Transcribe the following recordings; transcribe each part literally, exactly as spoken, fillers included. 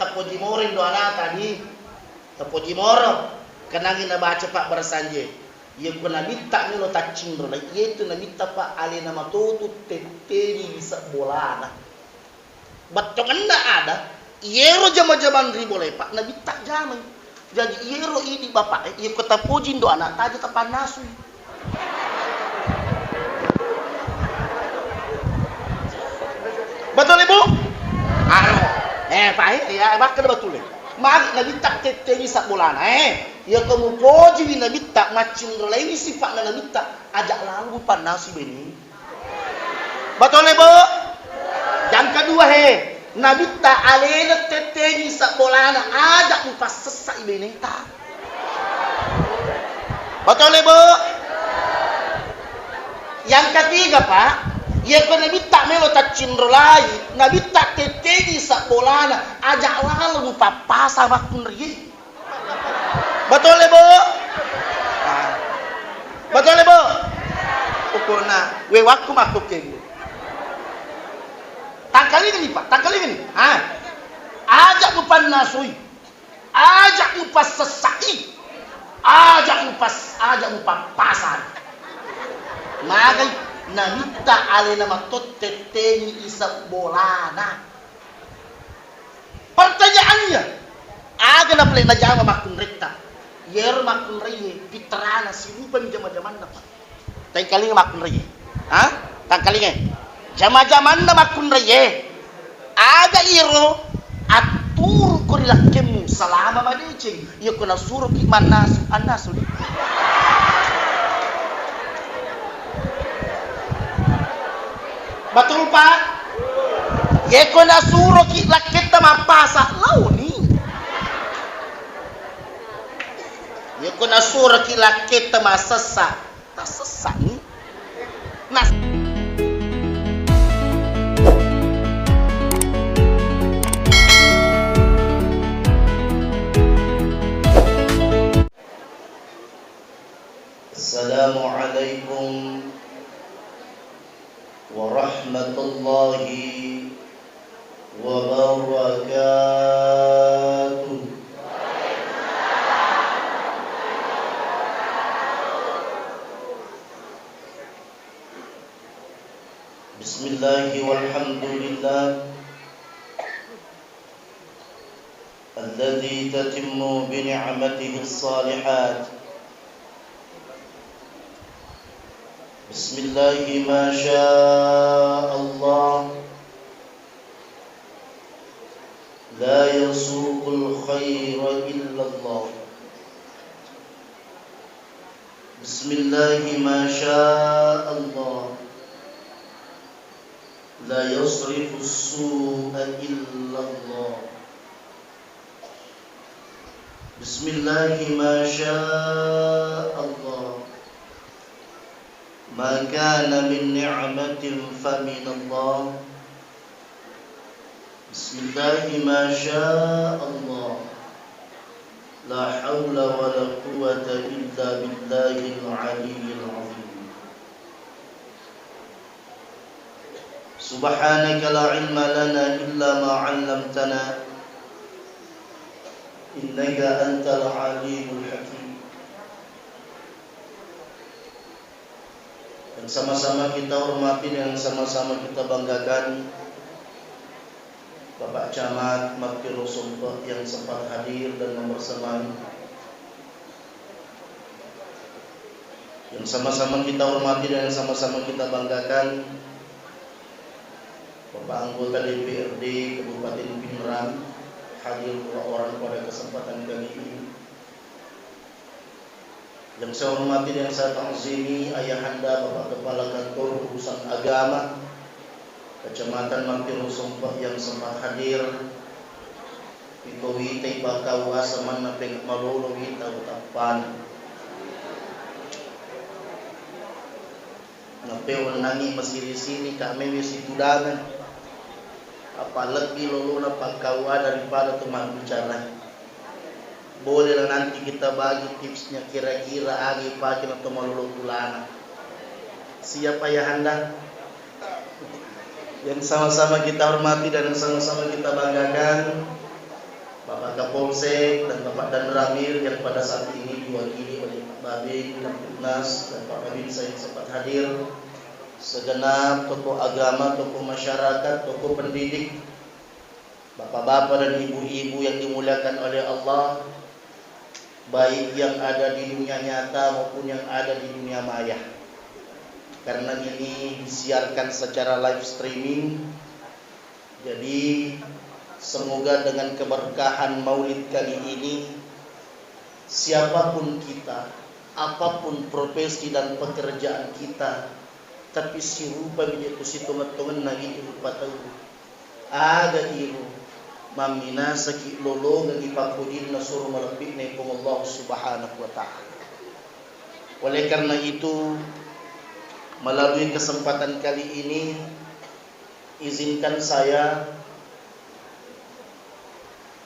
Tapoji moro indo anata di. Tapoji moro. Kenangi nabaca Pak Barasanjie. Iya ko nabitta melo taccinro lai, iya itu nabitta Pak alena matotu tetteni bisa bolana. Bettongenna ada, iyero jama-jamang ri bolae Pak nabitta jamai. Jaji iyero idi bapak e, iya ko tapoji indo anak taja tapannasui. Betul, Ibu? Anu, eh, Pak, eh, ya, makkeda betul, eh. Magi nabitta tettengi sabbolana, eh. Iya ko mupojiwi nabitta, maccinrolaiwi sifa'na nabitta, aja lalu mupannasu bene. Betul, Ibu? Yang kedua, he, nabitta alena tettengi sabbolana, aja mupassessai beneta. Betul, Ibu? Yang ketiga, Pak, iya ko nabitta melo taccinrolai, nabitta tettengi sabbolana, aja lalo mupappasa makkunrie. Betul, Ibu? Ah. Betul, Ibu? Pokokna, we wakku makkukkeng. Tangkalinga ni, Pak, tangkalinga ni. Ah. Aja mupannasui. Aja mupassessai, aja mupas-, aja mupappasang. Magai nabitta alena mattotte teni isebbolana. Pertanyaannya, aga napale najama makkunretta? Yero makkunraiye, pitrana silupami jama-jamanna, Pak. Tangkalinga makkunraie. Ha? Tangkalinga. Jama-jamanna makkunraie. Aga iro atturuko ri lakkemmu selama madeceng. Iya ko nasuroki mannasu, annasu. Betul, Pak? Iya ko nasuroki lakketta mappasa, laoni. Iya ko nasuroki lakketta massessa, Tasessani. Nas- Assalamualaikum warahmatullahi wabarakatuh. Bismillah walhamdulillah. Alladzi tatimmu bi ni'matihi shalihat. Bismillah ma sya Allah. La yasuqul khaira illallah. Bismillah ma sya Allah. La yasrifus su'a illallah. Bismillah ma sya Allah. Ma kana min ni'matin faminallah. Bismillah ma sya Allah. La haula wa la quwwata illa billahil aliyyil azim. Subhanaka la ilma lana illa ma 'allamtana, innaka antal alimul hakim. Yang sama-sama kita hormati dan yang sama-sama kita banggakan, Bapak Camat Makkiro Sompe yang sempat hadir dan membersamai. Yang sama-sama kita hormati dan yang sama-sama kita banggakan, Bapak Anggota D P R D Kabupaten Pinrang hadir dua orang pada kesempatan kali ini. Yang saya hormati dan saya ta'zimi Ayahanda Bapak Kepala Kantor Urusan Agama Kecamatan Makkiro Sompe yang sempat hadir. Iko witai pakau asa manna peng malolo wita utappana. Nape wennangi masiri-siri ka mewe situdangan. Apa lebbi lolona pakkaua daripada tu mabbicara. Bolehlah nanti kita bagi tipsnya kira-kira aga ipake na to malolo tulana. Siap Ayahanda? Yang sama-sama kita hormati dan yang sama-sama kita banggakan, Bapak Kapolsek dan Bapak Danramil yang pada saat ini diwakili oleh Pak Babin, Kamtibmas, dan Pak Babinsa yang sempat hadir, segenap tokoh agama, tokoh masyarakat, tokoh pendidik, bapak-bapak dan ibu-ibu yang dimuliakan oleh Allah, baik yang ada di dunia nyata maupun yang ada di dunia maya. Karena ini disiarkan secara live streaming, jadi semoga dengan keberkahan Maulid kali ini, siapapun kita, apapun profesi dan pekerjaan kita, tapi sirupa mi tu sitonget-tongenna itu rupa tau. Aga iro mamminasaki lolongengngi pappojinna suro malebbi'na Puang Allah Subhanahu wa Ta'ala. Oleh karena itu, melalui kesempatan kali ini, izinkan saya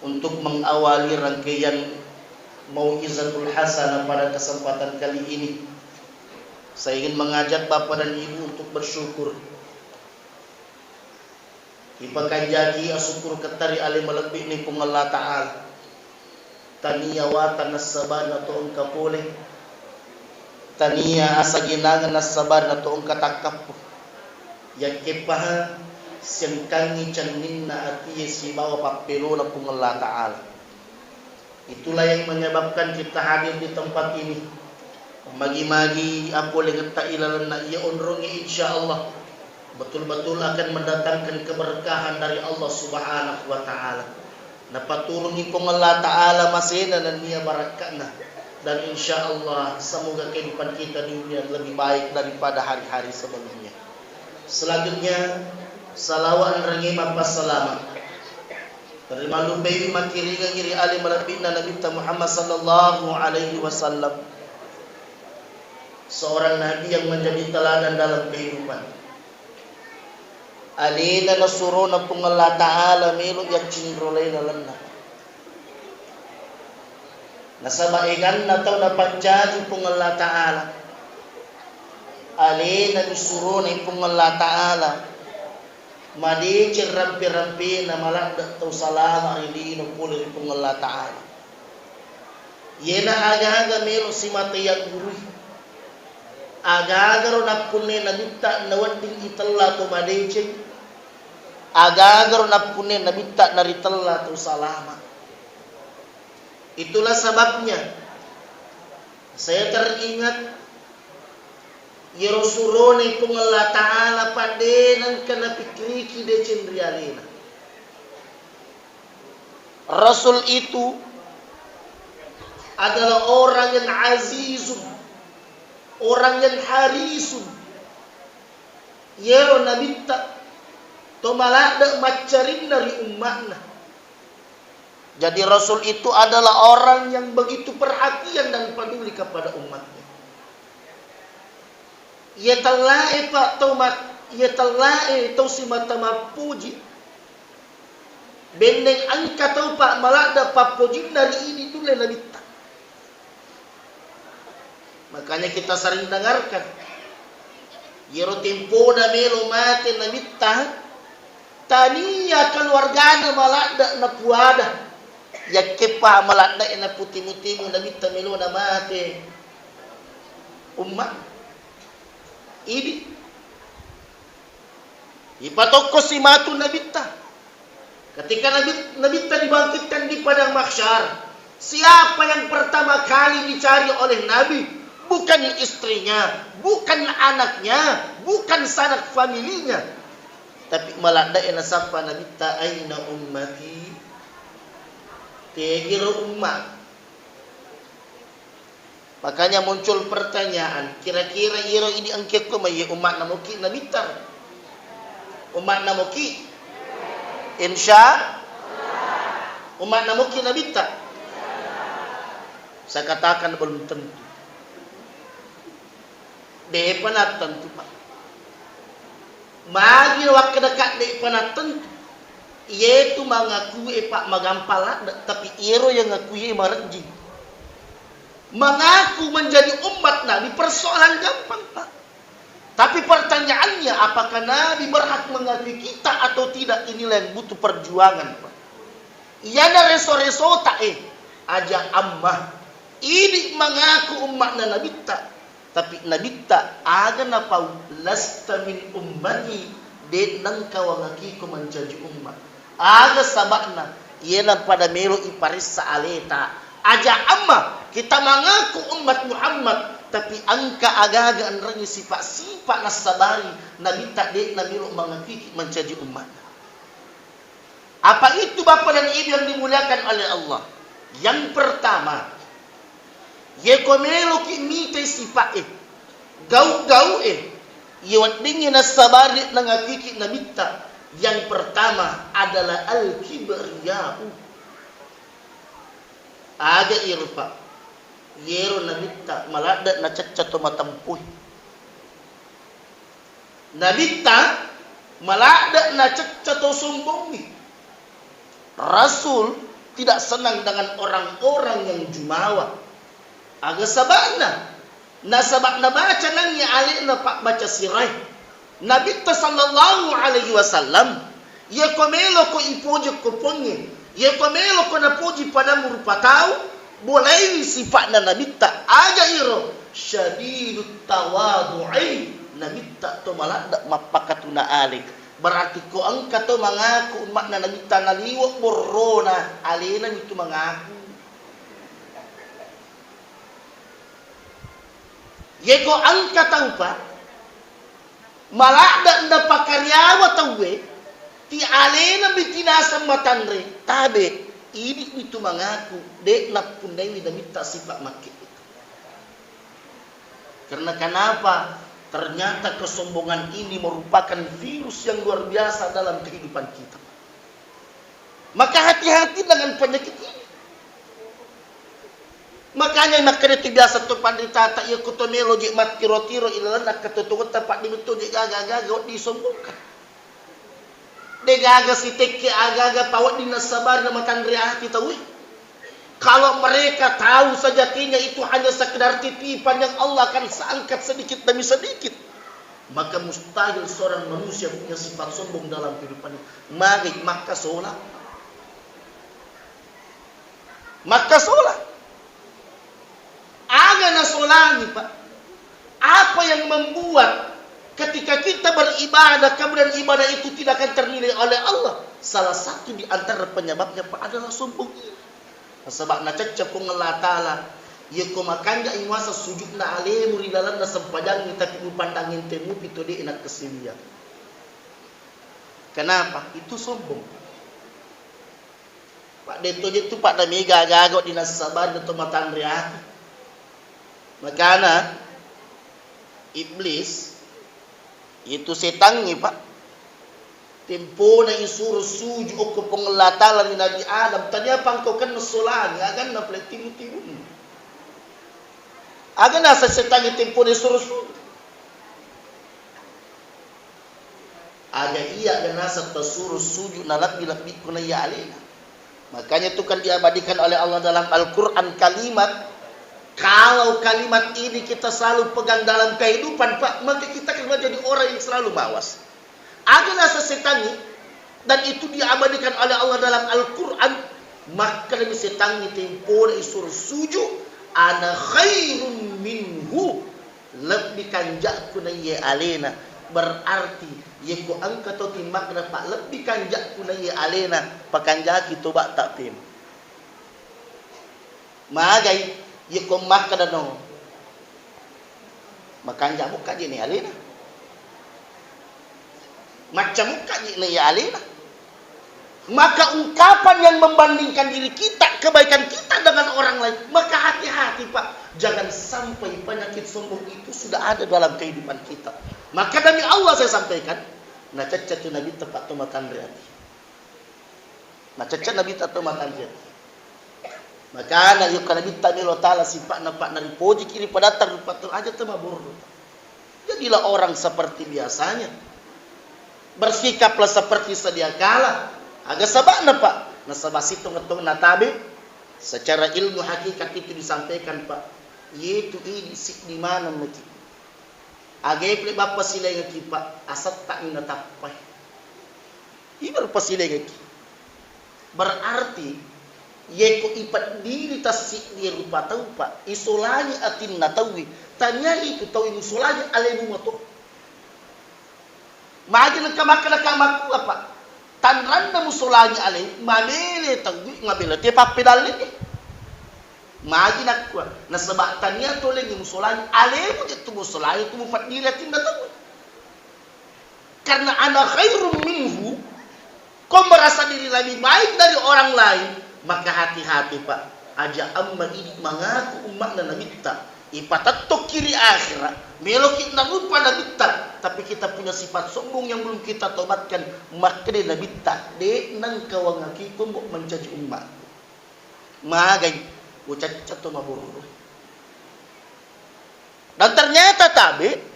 untuk mengawali rangkaian Mau'izatul Hasanah pada kesempatan kali ini. Saya ingin mengajak Bapak dan Ibu untuk bersyukur. Ipakanjaki asukkuruketta ri ale malebbi'na Puang Allah Ta'ala. Tania wata nassabarna to engka pole. Tania asagenangeng nassabarna to engka takkappo. Yakkeppaha siengkangngi cenninna atie sibawa pappelona Puang Allah Ta'ala. Itulah yang menyebabkan kita hadir di tempat ini. Magi-magi apolengetta ilalenna iya onrongnge, insya Allah betul-betul akan mendatangkan keberkahan dari Allah Subhanahu wa Ta'ala. Napaturungi Puang Allah Ta'ala masena nennia barakka'na. Dan insya Allah semoga kehidupan kita di dunia lebih baik daripada hari-hari sebelumnya. Selanjutnya, salawat enrengnge mappassalama. Rimallupewi makkiringengngi ri ale malebbi'na Nabitta Muhammad sallallahu alaihi wasallam, seorang nabi yang menjadi teladan dalam kehidupan. Alena nasurona Puang Allah Ta'ala melo yaccinrolai lalenna. Nasaba eganna tau napancaji Puang Allah Ta'ala. Alena nasurona Puang Allah Ta'ala madeceng rampe-rampena, maladde tau salama ri lino pole ri Puang Allah Ta'ala. Yena aga-aga melo simata yaggurui. Agagaro nappunne Nabitta nawedding itella to madeceng. Agagaro nappunne Nabitta naritella to salama. Itulah sebabnya saya teringat yero surone Puang Allah Ta'ala paddenengka napikkiriki deceng ri alena. Rasul itu adalah orang yang azizun, orang yang harisun. Yero Nabitta to maladde maccarinna ri umma'na. Jadi Rasul itu adalah orang yang begitu perhatian dan peduli kepada umatnya. Iya tellae pa tau ma-, iya tellae tau simata mappuji. Benneng engka tau pa maladde pappojinna ri idi nulle Nabitta. Makanya kita sering dengarkan, yero tempona melo mate Nabitta, tania keluargana maladde napuada. Yakkeppa maladde napu timu-timu Nabitta melona mate umma. Idi. Ipatokkosi matu Nabitta. Ketika Nabi, Nabitta dibangkitkan di padang mahsyar, siapa yang pertama kali dicari oleh Nabi? Bukan istrinya, bukan anaknya, bukan sanak familinya. Tapi maladde nasappa Nabitta, "Aina ummati?" Tegiro umma. Makanya muncul pertanyaan, kira-kira iro idi engkekko mai umma'na moki Nabitta? Umma'na moki? Insya umma'na moki Nabitta? Saya katakan belum tentu. De'pa nattentu, Pak. Magi wakkedaka de'pa nattentu? Iyetu mangakue, Pak, magampang ladde, tapi iyero yang ngakui marejjing. Mengaku menjadi umat Nabi persoalan gampang, Pak. Tapi pertanyaannya, apakah Nabi berhak mengakui kita atau tidak? Inilah yang butuh perjuangan, Pak. Iyana reso-resota e, aja amma. Idi mangaku umma'na Nabitta, tapi Nabitta aga napau, "Lasta min ummati," de' nengka wangakiko mancaji umma. Aga saba'na? Iyana pada melo iparessa aleta. Aja amma, kita mangaku ummat Muhammad, tapi engka aga-aga enrengngi sipa-sipa nassabari Nabitta de' namelo mangakiki mancaji ummatna. Apa itu, Bapa dan Ibu yang dimuliakan oleh Allah? Yang pertama, yeko meloki mitai sipa'e, gau-gau'e, iye weddingngi nassabari nangakiki Nabitta, yang pertama adalah al-kibriya'u. Aga iro, Pak? Yero Nabitta maladde' nacecca to matempuh. Nabitta maladde' nacecca to sombongngi. Rasul tidak senang dengan orang-orang yang jumawa. Aga saba'na? Nasaba' nabaca nangnge ale'na pabbaca sirae. Nabitta sallallahu alaihi wasallam, yeko meloko ipoji ko Puangnge, yeko meloko napoji padamu rupa tau, bolaiwi sipa'na Nabitta, aga iro? Syadidut tawadu'i, Nabitta to maladde' mappakatuna ale. Berarti ko engka to mangaku umma'na Nabitta naliwe' borrona, alena mitu mangaku. Yeko engka tau, Pak, maladde' napakariawa tauwe, ti alena mi tinaseng matanre, tabe', idi' mitu mangaku de' nappunnaiwi Nabitta sipa' makke. Karena kenapa? Ternyata kesombongan ini merupakan virus yang luar biasa dalam kehidupan kita. Maka hati-hati dengan penyakit ini. Makanya makkeda tu biasa to panritata, iya ko to melo je mattiro-tiro ilalenna akkatotongetta, paddimetto je gaga-gaga wedding disombongkan. Degaga sitekke aga-aga pawedding nassabari namatanre ati tauwe. Kalau mereka tahu sejatinya itu hanya sekedar titipan yang Allah akan angkat sedikit demi sedikit, maka mustahil seorang manusia punya sifat sombong dalam kehidupannya. Magi makkasola. Makkasola. Aga nasolangi, Pak? Apa yang membuat ketika kita beribadah, kemudian ibadah itu tidak akan ternilai oleh Allah? Salah satu di antara penyebabnya, Pak, adalah sombong iri. Nasaba nacecce Puang Allah Ta'ala, yeko makanjai muaseng sujudna alemu ri lalenna sempajangngi, tapi mupandang ente mupi to de' nakkasiwiang. Kenapa? Itu sombong. Pak, de' to je tu, Pak, namega aga-aga wedding nassabari to matanre ati. Makana Iblis, itu setangnge, Pak, tempona isuro suju okko Puang Allah Ta'ala ri Nabi Adam, tania pangkau kenna solangi, aganna pale timu-timunna. Aga naseng setangnge tempona isuro suju? Aga iya aga naseng tasuro suju nalebbi-lebbi kunaiya alena. Makanya itu kan diabadikan oleh Allah dalam Al-Quran kalimat, kalau kalimat ini kita selalu pegang dalam kehidupan, Pak, maka kita akan menjadi orang yang selalu mawas. Aga naseng setangnge, dan itu diabadikan oleh Allah dalam Al-Quran, makkedami setangnge tempona isuro suju, "Ana khairum minhu." Lebbi kanjakku naiye alena. Berarti yeko engka to timmakna, Pak, lebbi kanjakku naiye alena, pakanjaki toba'ta pem. Magai yeko makkedano, makanja mukka je naiye alena. Macca mukka je naiye alena. Maka ungkapan yang membandingkan diri kita, kebaikan kita dengan orang lain, maka hati-hati, Pak. Jangan sampai penyakit sombong itu sudah ada dalam kehidupan kita. Maka demi Allah saya sampaikan, nacecce tu Nabitta, Pak, to matanre ati. Nacecce Nabitta to matanre ati. Makana yokka Nabitta melo tala sipa'na, Pak, naripojiki ri padatta rupa to aja temaborro. Jadilah orang seperti biasanya. Bersikaplah seperti sedia kala. Aga saba'na, Pak? Nasaba sitongettongenna tabe. Secara ilmu hakikat itu disampaikan, Pak. Yetu idi siddi maneng naki. Aga pale bappa silengeki, Pak, asetta'ni natappai. Ibaru pasilengeki. Berarti, yeko ipeddiri tassiddi rupa tau, Pak, isolangi atinna tauwi, tania itu tau musolangi alemu mato. Magi nengka makkeda kamakkua, Pak, tanranna musolangi alemu, mabele tauwi, mabele te pappedallengnge. Magi nakkua, nasaba tania tolengngi musolangi alemu, je tu musolangi tu mupeddiri atinna tauwi. Karena ana khairum minhu, ko merasa diri lebih baik dari orang lain, maka hati-hati, Pak. Aja amma idi mengaku umma'na Nabitta, ipatettokki ri akhirat, meloki narupa Nabitta, tapi kita punya sifat sombong yang belum kita tobatkan, makkeda Nabitta, de nengka wangaki ko mbok mancaji umma. Magai, ucacca to maborro. Dan ternyata tabe,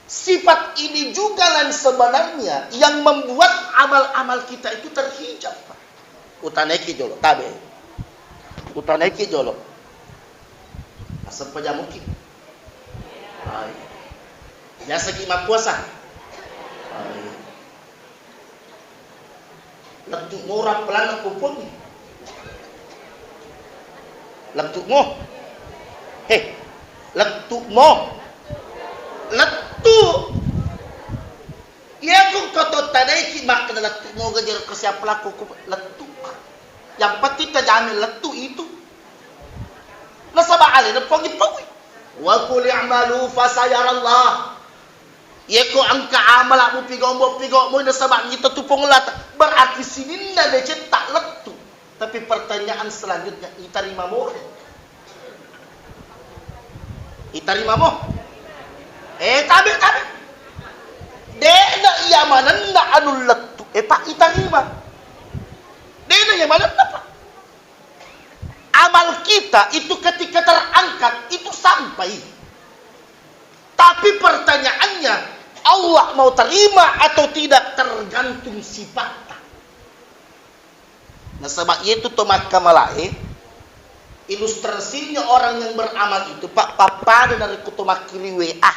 sifat ini juga yang sebenarnya yang membuat amal-amal kita itu terhijab, Pak. Utanaiki jolo, tabe. Utanaiki jolo. Asappa jamuki. Hai. Biasa ki mappuasa. Hai. Lettu mo rappelanna ko poni. Lettu mo. He, lettu mo. Lettu. Iya ku ko to tanaiki makkeda lettu mo gajero ko siapa laku ku lettu. Yang penting tajami lettu itu. Nasaba alena pongi-pongi. Wa qul i'malu fasayarallah. Yeko engka amala mupigo-pigo mo nasaba ngita tu Puang Allah Ta-, berarti sininna decetta lettu. Tapi pertanyaan selanjutnya, itarima mo? Itarima mo? Eh, tabe, tabe. De'na iya manenna anu lettu. Eh, Pak, itarima. De'na iya manenna, Pak. Amal kita itu ketika terangkat, itu sampai. Tapi pertanyaannya, Allah mau terima atau tidak tergantung sifatnya. Nasaba iyatu to makkamalae, ilustrasinya orang yang beramal itu, Pak, pappada narekko to makkiri W A.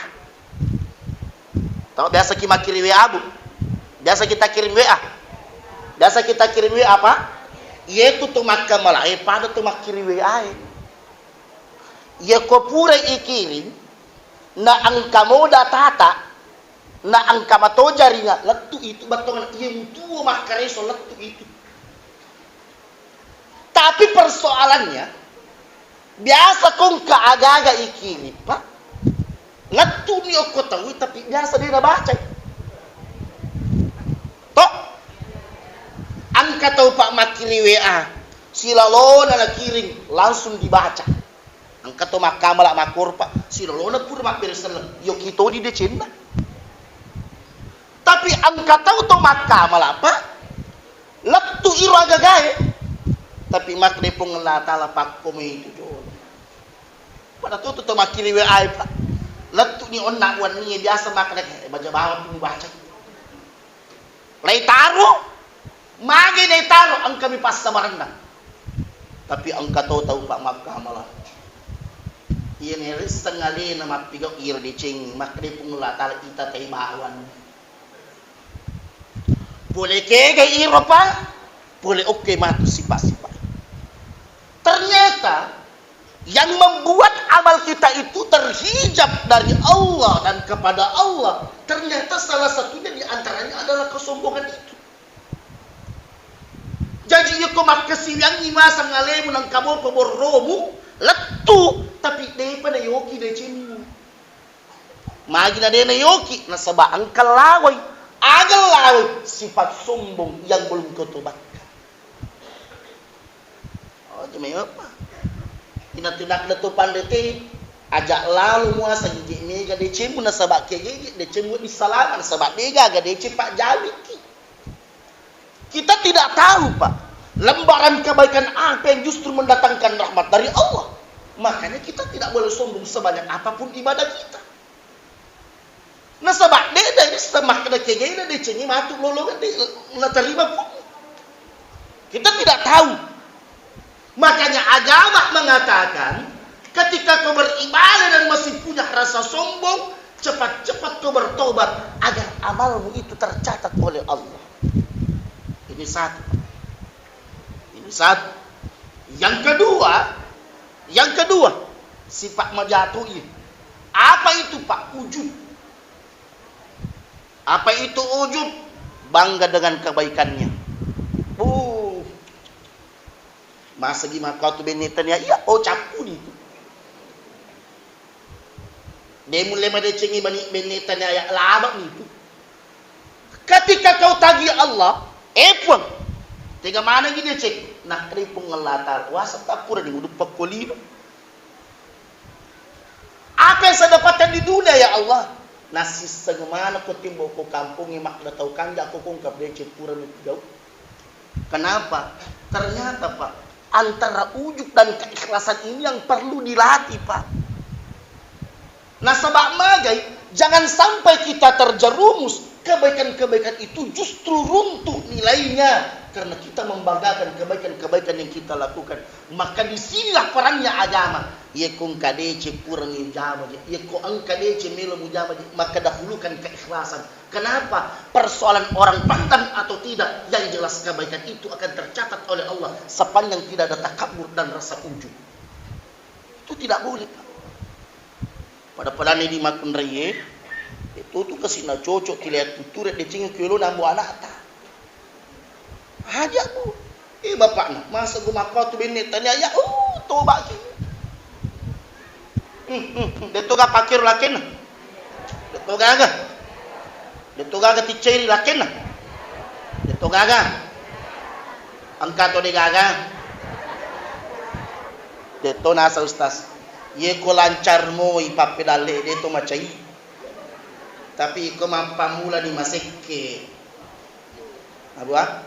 Tau biasa ki makkiri W A, Bu? Biasa kita kirim W A. Biasa kita kirim W A, Pak? Iyatu to makkamalae pada to makkiri W A e. Iyako pura ikirim, na engka mo datata, na engka mato jaringan, lettu itu bettuanna, iya mutuo makkareso lettu itu. Tapi persoalannya, biasa ko engka aga-aga ikirim, Pak, lettuni okko tau, tapi biasa de nabacai. Toh? Engka tau, Pak, makkiri W A, silalona nakiring, langsung dibaca. Engka to makkamala makkorpa, silalona pura mabbere selleng, yoki toni decenna. Tapi engka tau to makkamala, Pak, lettu iro agagae. Tapi makkeda Puang Allah Taala, pakkomi itu jolo. Pada tutu to makkiri W A, Pak. Lettuni onna wennie biasa makkeda, eh, baja bawang tu mubaca. Leitaro, magi leitaro, engkami passabarenna. Tapi engka to tau, Pak, makkamala. Iya nerisseng alena mappigau iro deceng, makkeda Puang Allah Taala, ita tai bawang. Pole kegai iro, Pak, pole okke matu sipa-sipa. Ternyata yang membuat amal kita itu terhijab dari Allah dan kepada Allah, ternyata salah satunya di antaranya adalah kesombongan itu. Jaji, iyako makkasiwiangngi masang alemu nangka mopa borromu, lettu, tapi depa nayoki decemmu. Magi na de nayoki, nasaba engka lawai. Aga lawai? Sifat sombong yang belum kau tobatkan. Oh, cuma apa? Ina tindak letu pandete, ajak lalu muasa gigi mega decemu nasaba kegege decemu di salama nasaba mega aga deceng pak jawiki. Kita tidak tahu, Pak, lembaran kebaikan apa yang justru mendatangkan rahmat dari Allah. Makanya kita tidak boleh sombong sebanyak apapun ibadah kita. Nasaba de dari semak de kegena de cengi matu lolongan de naterima pun. Kita tidak tahu. Makanya agama mengatakan, ketika kau beribadah dan masih punya rasa sombong, cepat-cepat kau bertobat agar amalmu itu tercatat oleh Allah. Ini satu. Satu. Yang kedua, yang kedua, sifat majatui. Apa itu, Pak? Ujub. Apa itu ujub? Bangga dengan kebaikannya. Uh, masagi makkatu benne tania, iya, oh, cappuni itu. De mulle madecengi bani benne tania, ya, laba nitu. Ketika kau tagi Allah, eh, Puang, tega manengi deceng? Nah, ri Puang Allah Ta'ala, wasa tappura di uduppa ko lino. Apa yang saya dapatkan di dunia, ya Allah? Nasisseng mana ko timbo ko kampongi makna tau kanja ko kong kap deceng pura mi gau. Kenapa? Ternyata, Pak, antara ujub dan keikhlasan ini yang perlu dilatih, Pak. Nasaba magai, jangan sampai kita terjerumus, kebaikan-kebaikan itu justru runtuh nilainya karena kita membanggakan kebaikan-kebaikan yang kita lakukan. Maka disinilah perannya agama. Yeko engka deceng pura mujama je, yeko engka deceng melo mujama je, maka dahulukan keikhlasan. Kenapa? Persoalan orang pandang atau tidak, yang jelas kebaikan itu akan tercatat oleh Allah sepanjang tidak ada takabur dan rasa ujub. Itu tidak boleh, Pak. Pada-padani di makkunraie, itu tu kasi na cocok ki lihat tuture deceng ki lo nambo anakta. Aja, Bu. Eh, bapakna, masa gua makkau tu benne tania, ya, uh, toba ki. Hmm, hmm, hmm. Detto ga pakiro lakenna. Detto gaga. Detto gaga ticceri lakenna. Detto gaga. Engka to de gaga. Detto nasa Ustaz. Ye ko lancar moi pappedalle de to macai. Tapi iko mappamula ni masekke. Abu, ah?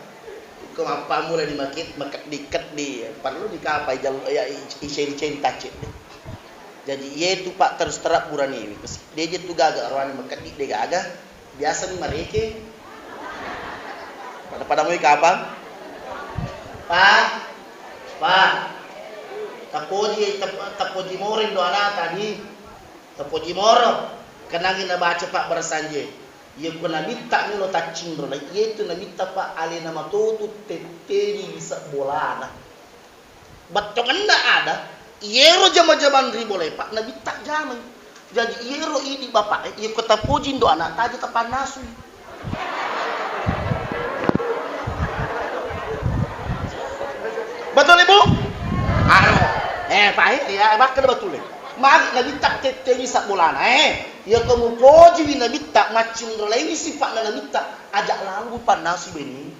Iko mappamula ni makit-, makeddi-keddi, parellu ni kapai jal-, ya, i-, iseri-ceri tacce de. Jaji, iyetu, Pak, terus terang buraniwi. Deje tu gaga, rohani makeddi de gaga. Biasa ni mareke. Pada-pada moi kapang? Pak, Pak. Tapoji, tap-, tapoji moreng doana tadi. Tapoji moro. Kenangi nabaca, Pak, barasanje. Iyako nabitta melo taccinrolai, iyetu nabitta, Pak, alena matotu tetteni lise bolana. Bettuanna ada, iyero jama-jamang ri bolae, Pak, nabitta jamai. Jaji iyero idi bapak e, iyako tapoji ndo anak taja tapannasui. Betul, Ibu? Aro. Eh, Pak, eh, ya, makkeda betul, eh. Magi nabitta tetteni lise bolana, eh. Iyako mupojiwi nabitta, maccinrolaiwi sifa'na nabitta, aja lalo mupannasu bene.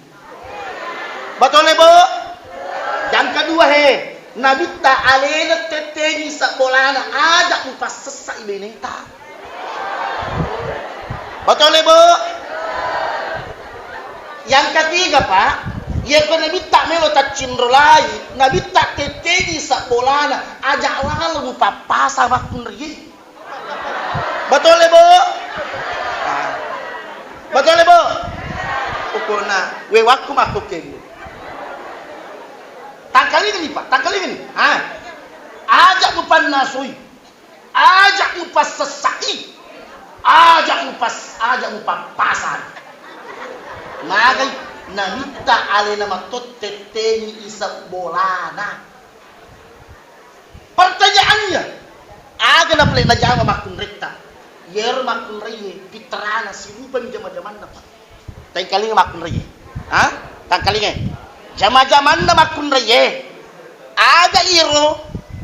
Betul, Ibu? Yang kedua, he, nabitta alena tetteni lise bolana, aja mupassessai beneta. Betul, Ibu? Yang ketiga, Pak, iyako nabitta melo taccinrolai, nabitta tetteni lise bolana, aja lalo mupappasa makkunraie. Betul, Ibu? Ah. Betul, Ibu? Pokokna, we wakku makkukkeng. Tangkalingani, Pak, tangkalingani. Ah. Aja mupannasui. Aja mupassessai. Aja mupas-, aja mupappasang. Magai nabitta alena mattotte teni lise bolana. Pertanyaannya, aga napale najama makkunretta? Yero makkunraie, pitrana sirupa mi jama-jamanna, Pak. Tangkalinga makkunraie. Ha? Tangkalinga. Jama-jamanna makkunraie. Aga iro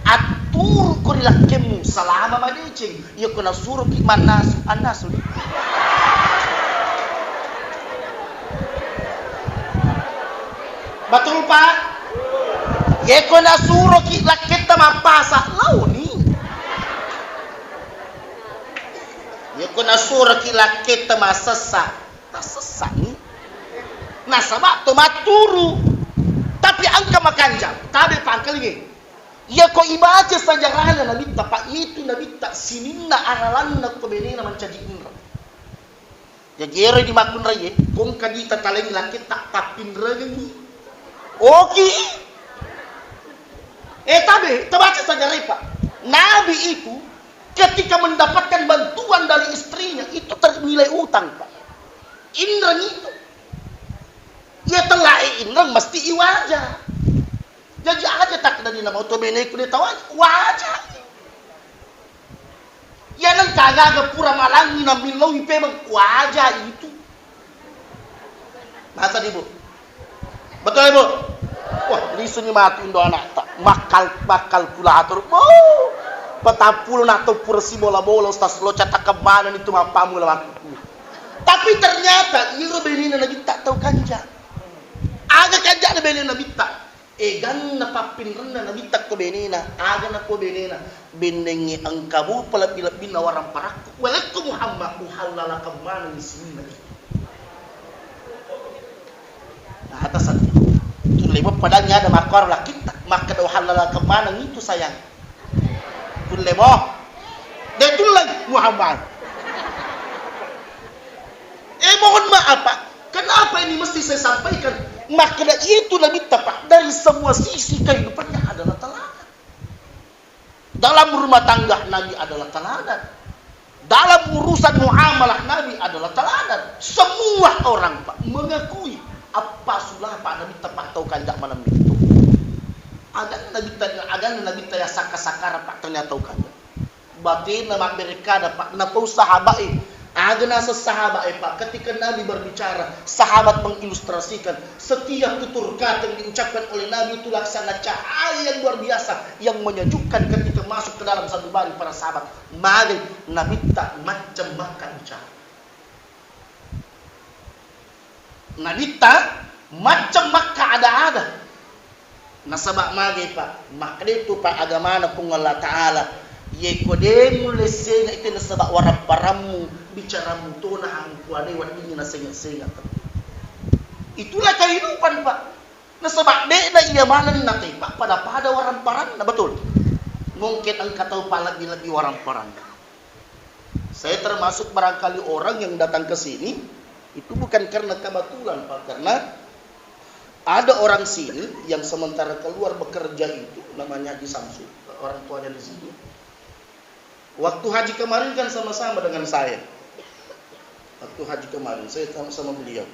atturu ko ri lakkemmu selama madeceng. Iyako nasuroki mannasu, annasu. Betul, Pak? Yeko nasuroki lakketta mappasa, laoni. Yeko nasuroki lakketta massessa, tassessani. Nasaba to matturu. Tapi engka makanjang, tabe pangkalinge. Yako ibaca sejarahna nabitta, Pak, itu nabitta sininna aralanna ko benena mancaji inreng. Jaji ero idi makkunraie, kongka dita talengi lakketta, tappinrengengi. Oki. Eh, tabe, tabaca sejarah, Pak. Nabi itu ketika mendapatkan bantuan dari istrinya, itu ternilai utang, Pak. Inreng itu. Iya tellae inreng mesti iwaja. Aja-aja tak dari nama oto beneku de tawa waja. Iya nengka aga-aga pura malangi namillau ipemeng waja itu. Nah tadi, Bu. Betul, Bu? Wah, lisuni matu indo anakta. Makkal-, makkalkulator. Bo. Petappulo na tau pura sibola-bola, Ustaz, lo catakkan mana itu mappamula waktu. Tapi ternyata iro benena Nabitta tau kanja. Aga kanjana benena Nabitta? Eganna pappinrenna Nabitta ko benena, aga nakko benena, bennengnge engka mupa lebbi-lebbinna waramparakku, walekko Muhammad, uhallalakan manengngi sininna itu. Nah, atasan. Tulle mo padangngi ada makkoro lakkitta, makkeda uhallalakan maneng itu sayang. Tulle mo. De tulle Muhammad. Eh, mohon maaf, Pak. Kenapa ini mesti saya sampaikan? Makkeda itu Nabitta, Pak, dari semua sisi kehidupannya adalah teladan. Dalam rumah tangga Nabi adalah teladan. Dalam urusan muamalah Nabi adalah teladan. Semua orang, Pak, mengakui apa sulah, Pak, Nabitta, Pak, tau kanja maneng itu. Agan Nabitta, agan Nabitta ya saka-sakara, Pak, ternyata tau kanja. Batena mabberekada, Pak. Napau sahabat e. Aga naseng sahabat e, Pak. Ketika Nabi berbicara, sahabat mengilustrasikan setiap tutur kata yang diucapkan oleh Nabi itu laksana cahaya yang luar biasa, yang menyejukkan ketika masuk ke dalam sanubari para sahabat. Magi Nabitta macam makan bicara. Nabitta macam makka ada-ada. Nasaba magai, Pak, makkeda tu, Pak, agamana Puang Allah Ta'ala, yeko de mulle senga itu nasaba warapparammu, bicarammu tona angkuanai weddingngi nasenga-senga. Itulah kehidupan, Pak. Nasaba de'na iya maneng natai, Pak, pada-pada waramparanna, betul? Mungkin engka tau palebbi-lebbi waramparanna. Saya termasuk barangkali orang yang datang ke sini itu bukan karena kebetulan, Pak, karena ada orang sini yang sementara keluar bekerja itu, namanya Haji Samsu, orang tuanya di sini. Waktu haji kemarin kan sama-sama dengan saya. Waktu haji kemarin saya sama-sama beliau,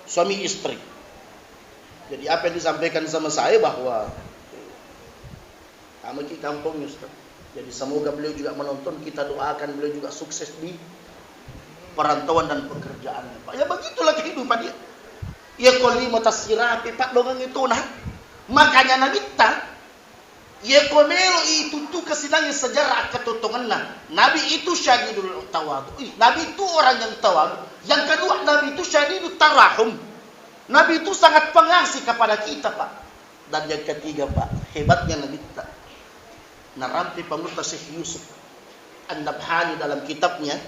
suami istri. Jadi apa yang disampaikan sama saya bahwa Anu ki kampung, Ustaz. Jadi semoga beliau juga menonton, kita doakan beliau juga sukses di perantauan dan pekerjaannya, Pak. Ya begitulah kehidupan dia. Ya ko lima tasirapi, Pak, dongang itu nah. Makanya Nabitta, ya ko melo itu tu kesinangi sejarah ketutunganna. Nabi itu syadidul tawadu. Ih, Nabi itu orang yang tawadu. Yang kedua, Nabi itu syadidul tarahum. Nabi itu sangat pengasih kepada kita, Pak. Dan yang ketiga, Pak, hebatnya Nabitta. Narampe pangulutta Syekh Yusuf An-Nabhani dalam kitabnya,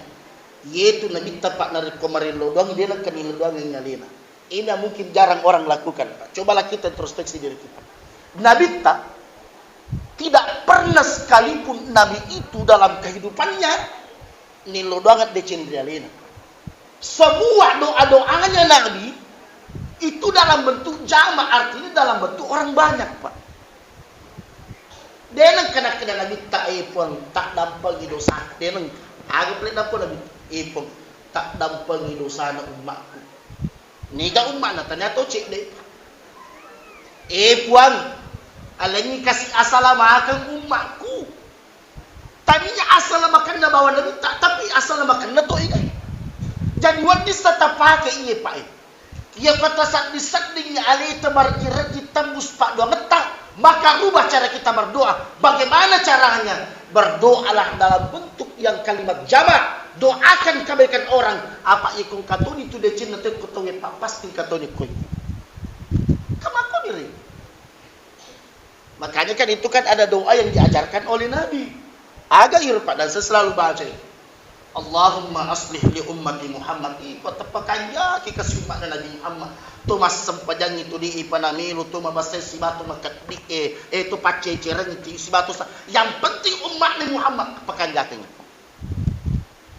yaitu Nabitta, Pak, narekko marillo doang, dia nengka nillo doang yang alena. Ini yang mungkin jarang orang lakukan, Pak. Cobalah kita introspeksi diri kita. Nabitta tidak pernah sekalipun Nabi itu dalam kehidupannya nillo doang deceng ri alena. Semua doa-doanya Nabi itu dalam bentuk jama, artinya dalam bentuk orang banyak, Pak. Deneng kena-kena Nabitta, eh Puang, tak dampengi dosa. Deneng, aga pale dampo Nabi, eh Puang, tak dampengi dosana ummakku. Niga ummakna, ternyata cedde. Eh Puang, alengi kasih asalamakeng ummakku. Tania asal makanna bawa Nabitta, tapi asal makanna to igai. Jadi wedding sa tapake iye, Pak, e. Iya kota sedding-sedding aleta marji-reji tembus paddoangetta, maka rubah cara kita berdoa. Bagaimana caranya? Berdoalah dalam bentuk yang kalimat jamak. Doakan kebaikan orang. Apa ikung katuni tu decenna tekko tauwe, Pak, pasti katuni koi. Kamakko diri. Makanya kan itu kan ada doa yang diajarkan oleh Nabi. Aga iro, Pak, dan saya selalu baca itu. Allahumma aslih li ummati Muhammad. Ih, pateppakanjaki kasi ummatna Nabi Muhammad. To massempajangi tu di ipanamilu, to mabasai sibatu makeddi e, eh, to paccecerengi tu sibatu sa-, yang penting ummatna Muhammad pakanjakengi.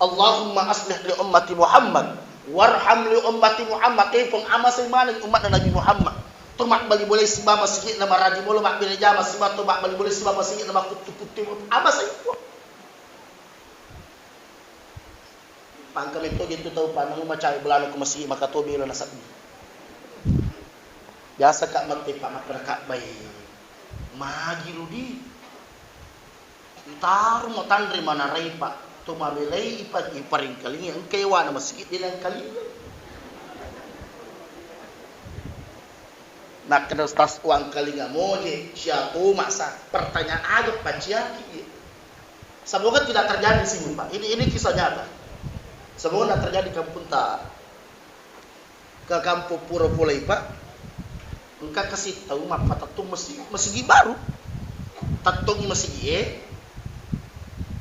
Allahumma aslih li ummati Muhammad, warham li ummati Muhammad. Eh, Puang, amasai maneng ummatna Nabi Muhammad. To mabbali bolai siba masigi'na maraji molo mabbere jama siba to mabbali bolai siba masigi'na makuttu-kuttu, amasai, Puang. Pangka metto gitu tau panang macai belana ku masigi maka to bela nasaddi. Biasa ka mette pa makkeda kabbai. Magi rudi. Utaro matanre manarai, Pak. To mabelai ipa-, iparingkalingi engka ewana masigi de nangkalinga. Nakkeda Ustaz, uangkalinga moje, sia to masa. Pertanyaan aga paciaki. Semoga tidak terjadi sih, Pak. Ini, ini kisah nyata. Semoga tidak terjadi kampung ta. Ke kampung pura pulai, Pak. Engka kasi tau mappatettong masi-, masigi baru. Tettongi masigi e.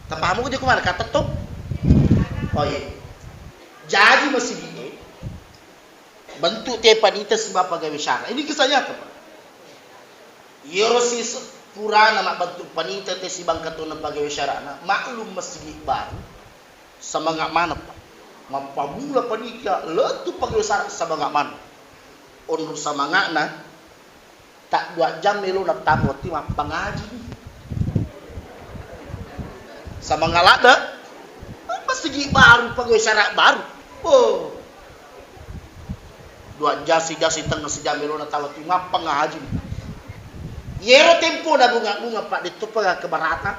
Tapahamu ko je kumana ka tettong? Oh iya. Jaji masigi e. Bentuk te panita sibawa pagawe syara. Ini kisah nyata, Pak. Iyaro si purana mabbentuk panita te sibangka tona pagawe syarana, maklum masigi baru. Semangat maneng, Pak. Mappamula panitia lettu pagawe syara semangat maneng. Onrong semangatna, tak dua jam melo nattamo ti mappangaji. Semangat ladde, masigi baru pagawe syara baru. Oh. Dua jam, sijam sitengnga, sijam melo nattamo ti mappangaji. Yero tempona bunga-bunga, Pak, detto pa keberatan.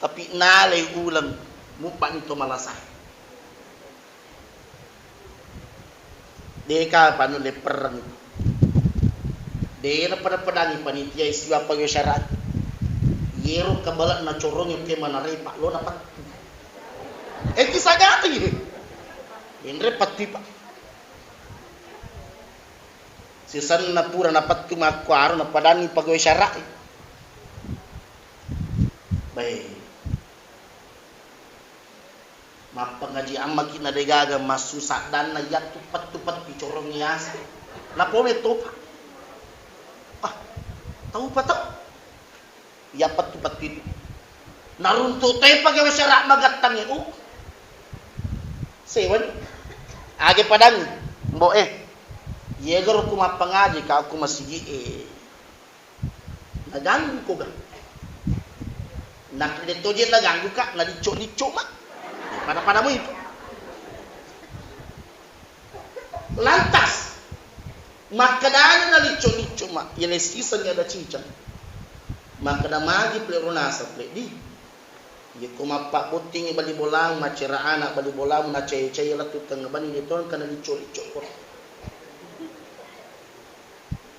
Tapi nalai uleng, mubbani to malasa. Deka panu leppereng. De napada-padangi panitia siwa pagawe syara. Yero kabala nacorongi ke manarepa lo napattu. Eh, kisah nyata ini. Inre patti, Pak. Sisenna pura napettu makkuaro napadangi pegawai syara'i. Baik. Mappangaji ammaki na degaga massu saddanna yattu pettu-pettu corong yase. Napowe topa. Ah, tau pa tau. Iya pettu-pettu itu. Naruntuk toi pegawai syara magattangnge, uh. Sewani. Age padangngi, Mbok e. Iyegaro ku mappangaji ka ku masigi e. Naganggu ko ga. Nak de toje naganggu ka, nalicco-licco ma. Pada-pada mu itu. Lantas, makkedana nalicco-licco ma, yele siseng ada ciceng. Makkeda magi pele ro naseng pele di. Yeko mappabbottingi bali bolamu, maccera ana bali bolamu, nacae-cae lettu tengnga bani de tongka nalicco-licco ko.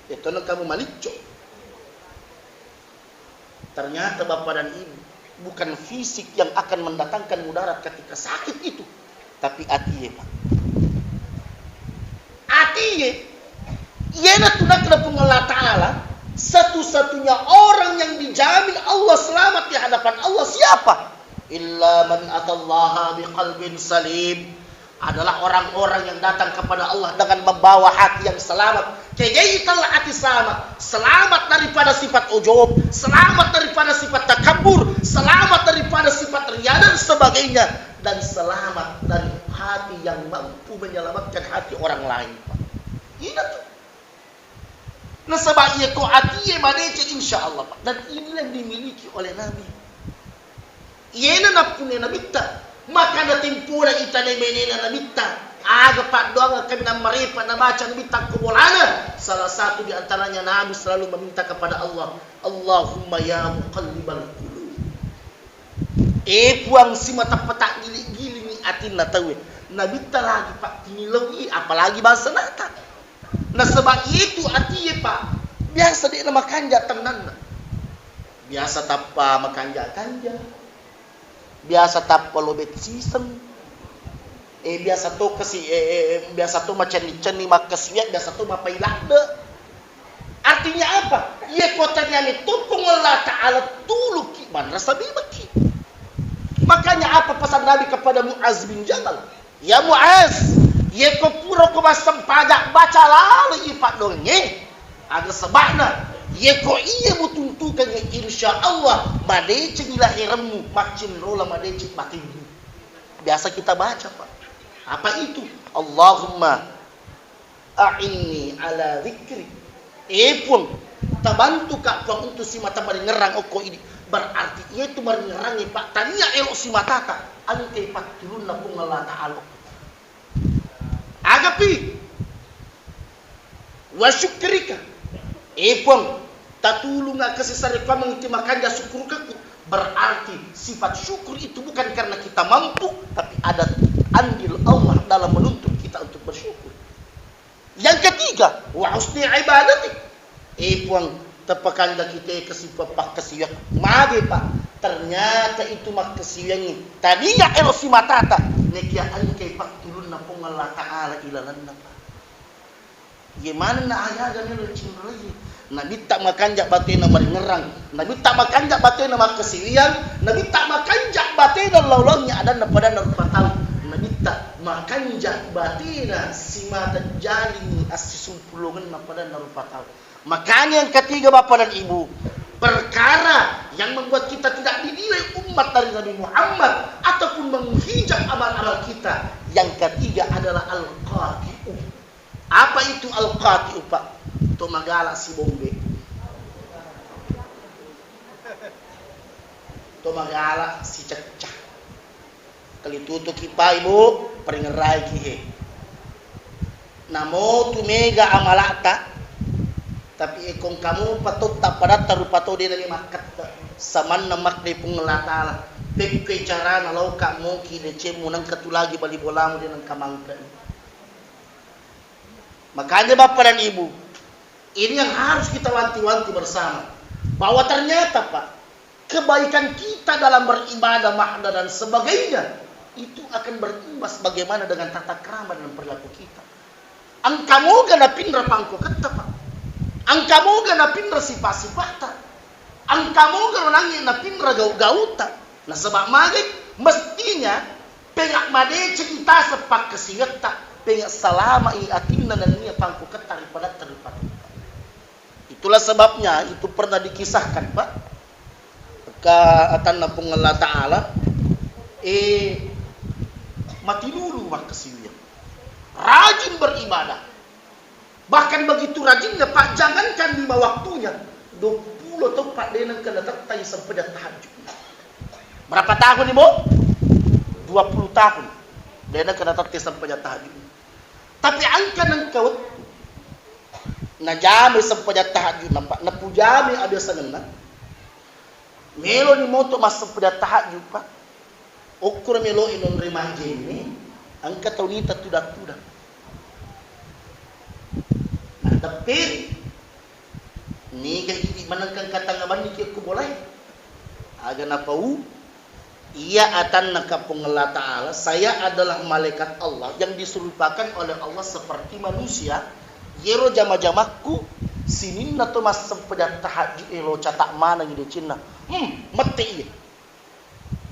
De tongka mu malicco. Ternyata bapak dan ibu, bukan fisik yang akan mendatangkan mudarat ketika sakit itu, tapi atie, Pak. Atie, iyena tu nakkeda Puang Allah Ta'ala, satu-satunya orang yang dijamin Allah selamat di hadapan Allah siapa? Illa man atallaha biqalbin salim. Adalah orang-orang yang datang kepada Allah dengan membawa hati yang selamat. Kegai tella ati selamat, selamat daripada sifat ujub, selamat daripada sifat takabur, selamat daripada sifat ria dan sebagainya, dan selamat dari hati yang mampu menyelamatkan hati orang lain. Ina tu. Nasaba iyako atie madeceng, insya Allah, Pak. Dan inilah yang dimiliki oleh Nabi. Iyena nappunnai Nabitta. Maka natempoda itane benena Nabitta. Aga paddoangeng kaminang marepa nabaca Nabitta ko bolana. Salah satu di antaranya Nabi selalu meminta kepada Allah, Allahumma ya muqallibal qulub. Eh, Puang, simata pata giling-gilingi atinna tauwe. Nabitta lagi, Pak, tinilaui, apalagi bangsa nata. Nasaba itu atie, Pak, biasa de namakanja tennanna. Biasa tappa makanja-kanja. Biasa tappa lobet siseng. Eh, biasa to kasi, eh, eh, eh, biasa to macenni-cenni makkasiwiang, biasa to mapai ladde. Artinya apa? Iya kota niani tu Puang Allah Ta'ala tuluki manrasa bimaki. Makanya apa pesan Nabi kepada Muaz bin Jabal? Ya Muaz, yeko pura ko massempajang, baca lalo i paddonge. Aga sebabna, yeko iya mutuntukangngi, insya Allah madecengi lahiranmu, maccinrola madeceng batinmu. Biasa kita baca, Pak. Apa itu? Allahumma a'inni ala dzikri. Eh, Puang, tabantuka, Puang, untuk simata maringerrang okko ini. Berarti iyatu maringerrangnge, Pak, tania ero simatata, engkai pattulunna Puang Allah Ta'ala. Agapi. Wa syukrika. Eh, Puang, tatulung, akesisare kuameng ti makanja sukkurukekku. Berarti sifat syukur itu bukan karena kita mampu, tapi ada andil Allah dalam menuntut kita untuk bersyukur. Yang ketiga, wa husni ibadati. Eh, Puang, tepakanjaki te kesipa-, pakkasiwiang. Mage, Pak? Ternyata itu makkasiwiangnge tadinya elo simatata, nekia engkai pattulunna Puang Allah Ta'ala ilalenna, Pak. Ye manenna aga-aga melo cinrai. Nabitta makanja batena maringerrang, nabitta makanja batena makkasiwiang, nabitta makanja batena laulangnya adanna padanna rupa tau, nabitta makanja batena simata jalingi assisumpulungenna padanna rupa tau. Makanya yang ketiga, Bapak dan Ibu, perkara yang membuat kita tidak dinilai umat dari Nabi Muhammad ataupun menghijab amal-amal kita, yang ketiga adalah al-qati'u. Apa itu al-qati'u, Pak? To magala si bombe. To magala si cecca. Kalitutuki, Pak, Ibu, paringeraiki he. Namo tu mega amalata, tapi ekong kamu patotta padatta rupa to de nani makkette. Samanna makde Puang Allah Ta'ala. Pekkoi carana lauka moki decemmu nangka tu lagi bali bolamu de nangka mangkani. Makanya Bapak dan Ibu, ini yang harus kita wanti-wanti bersama. Bahwa ternyata, Pak, kebaikan kita dalam beribadah, makna dan sebagainya, itu akan berimbas bagaimana dengan tata krama dan perilaku kita. Engka moga napinra pangkoketta, Pak. Engka moga napinra sipa-sipata. Engka moga ronangnge napinra gau-gauta. Nasaba mage, mestinya penga madeceng taseng pakkasiwiatta, penga salama i atinna nennia pangkoketta ri padatta ri padatta. Itulah sebabnya itu pernah dikisahkan, Pak. Ka atanna Puang Allah Ta'ala, eh, matilulu makkasiwiang. Rajin beribadah. Bahkan begitu rajinnya, Pak, jangankan lima waktunya, dua puluh tahun, Pak, de nengka natettai sempajang tahajud. Berapa tahun, Ibu? Dua puluh tahun. De nengka natettai sempajang tahajud. Tapi engka nengka wettu najamai sempajang tahajud, Pak. Napujamai abiasangenna. Meloni moto massempajang tahajud, Pak. Okko melo inonre majjenne, engka tau nita tudang-tudang. Nah, tepperi. Niga idi manengkang katanga banni ki okko bolae. Aga napau, iya atanna ka Puang Allah Ta'ala, saya adalah malaikat Allah yang diserupakan oleh Allah seperti manusia. Yero jama-jamakku, sininna to massempajang tahajud, elo catak maneng decenna. Hmm, mette iya.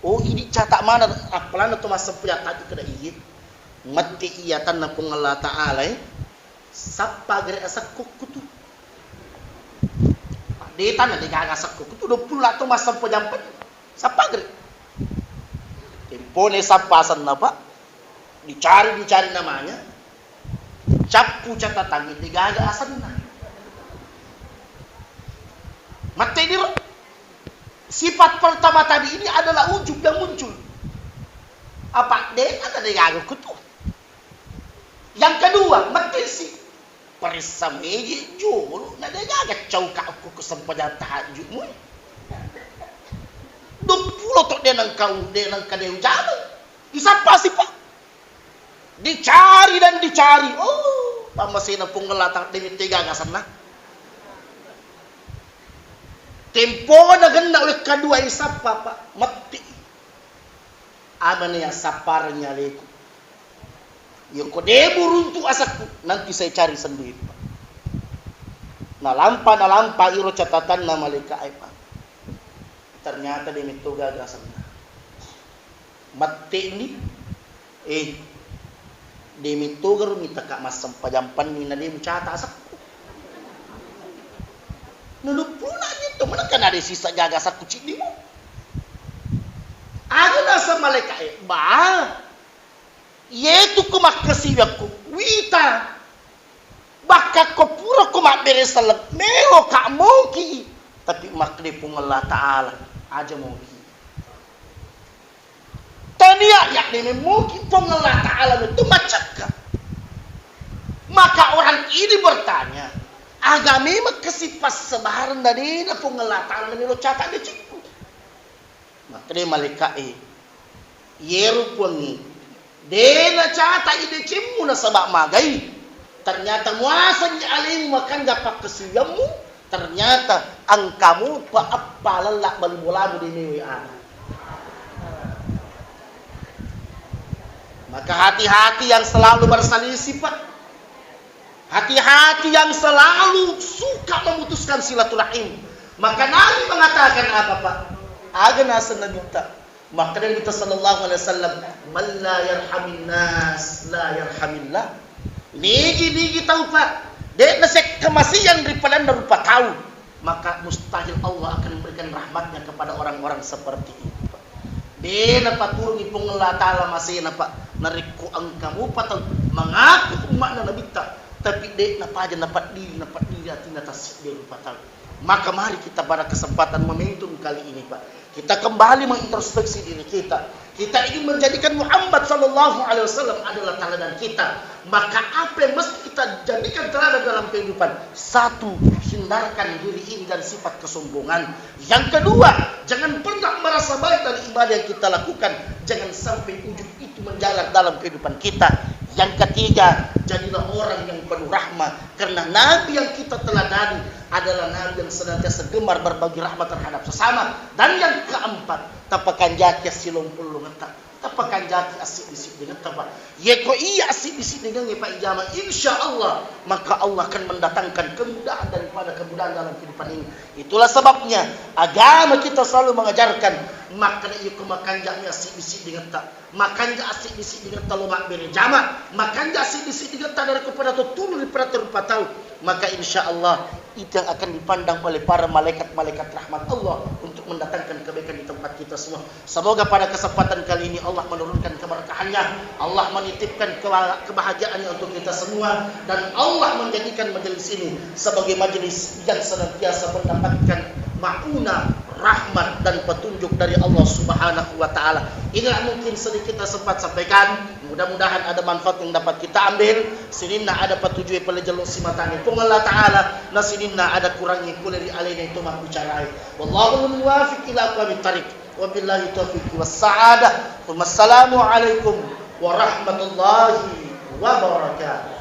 Oh, idi catak maneng, appalanna to massempajang tahajud kada iye. Matti iya atanna Puang Allah Ta'ala, eh. Sappa gere asekkukku tu. De tanna de gaga asekkukku tu, dua puluh la to massempajang pen. Sappa gere. Tempone sappa asenna, Pak. Dicari, dicari namanya. Cappu catatangnge de gaga asenna. Matti diro. Sifat pertama tadi ini adalah ujub yang muncul. Apa de ada de gaga kutu. Yang kedua, matti si. Paressa megi jolo na de gaga cauka ku sempajang tahajudmu. Dua puluh to de nengka u-, de nengka de ujama. Isappa si, Pak. Dicari dan dicari. Oh, pammasena Puang Allah Ta'ala de mette gaga asenna. Tempona genna oleh kedua isappa, Pak, matti. Amane ya sapparengngi aleku. Yoko de buruntu asekku, nanti saya cari sendiri, Pak. Nalampa, nalampa iro catatanna malaika'e, Pak. Ternyata de metto gaga asenna. Matte'ni, eh, de metto garo mitaka massempajang penni na de mucata asekku. Nuluppulona nitto, manengka na de sisa gaga asekku ciddimu. Aga naseng malaika'e, ba, Iyetu ku makkasiwiakku, wita. Bakka ko pura ko mabbere selleng, melo ka moki. Tapi makkeda Puang Allah Ta'ala, aja moki. Tania ya de memmoki Puang Allah Ta'ala itu macakka. Maka orang ini bertanya, Aga memang kasi passebareng na de na Puang Allah Ta'ala na melo cata decekku. Makkeda malaika'e, iyero Puangnge, de na cata i decemmu nasaba magai. Ternyata muasengngi alemu makanja pakkasiwiammu, ternyata engkamu pa eppa lella balu bolamu de mewe ana. Maka hati-hati yang selalu berselisih, Pak. Hati-hati yang selalu suka memutuskan silaturahim. Maka Nabi mengatakan apa, Pak? Aga naseng Nabitta. Makkeda Nabitta sallallahu alaihi wasallam, "Man la yarhamin nas, la yarhamillah." Nigi-nigi tau, Pak, de' nasekka masiyang ri padanna rupa tau, maka mustahil Allah akan memberikan rahmatnya kepada orang-orang seperti itu, Pak. De' napaturungi Puang Allah Ta'ala masena, Pak. Narekko engka mupa tau mengaku umma'na Nabitta, tapi de' napaja napaddiri, napaddiri atinna tassiddi rupa tau. Maka mari kita pada kesempatan momentum kali ini, Pak, kita kembali mengintrospeksi diri kita. Kita ingin menjadikan Muhammad sallallahu alaihi wasallam adalah teladan kita. Maka apa yang mesti kita jadikan teladan dalam kehidupan? Satu, hindarkan diri ini dari sifat kesombongan. Yang kedua, jangan pernah merasa baik dari ibadah yang kita lakukan. Jangan sampai ujub itu menjalar dalam kehidupan kita. Yang ketiga, jadilah orang yang penuh rahmat. Karena Nabi yang kita teladani adalah Nabi yang senantiasa gemar berbagi rahmat terhadap sesama. Dan yang keempat, tapakanjaki assilompolongetta. Tapakanjaki assiddi-siddingetta, Pak. Yeko iya assiddi-siddingengnge, Pak, ijama, insya Allah, maka Allah akan mendatangkan kemudahan daripada kemudahan dalam kehidupan ini. Itulah sebabnya agama kita selalu mengajarkan, makkeda yeko makanja'mi assiddi-siddingetta, makanja assiddi-siddingetta lo mabbere jama, makanja assiddi-siddingetta narekko pada to tunu ri pada rupa tau, maka insya Allah itu yang akan dipandang oleh para malaikat-malaikat rahmat Allah untuk mendatangkan kebaikan di tempat kita semua. Semoga pada kesempatan kali ini Allah menurunkan keberkahannya, Allah menitipkan keba-, kebahagiaannya untuk kita semua, dan Allah menjadikan majelis ini sebagai majelis yang senantiasa mendapatkan maunah, rahmat, dan petunjuk dari Allah Subhanahu wa Ta'ala. Inilah mungkin sedikit yang sempat sampaikan. Mudah-mudahan ada manfaat yang dapat kita ambil. Sininna ada patujue pale jelo simatani Puang Allah Ta'ala, na sininna ada kurangi pole ri alena itu mabbicarai. Wallahul muwafiq ila aqwamit thariq. Wabillahi taufiq was sa'adah. Wassalamualaikum warahmatullahi wabarakatuh.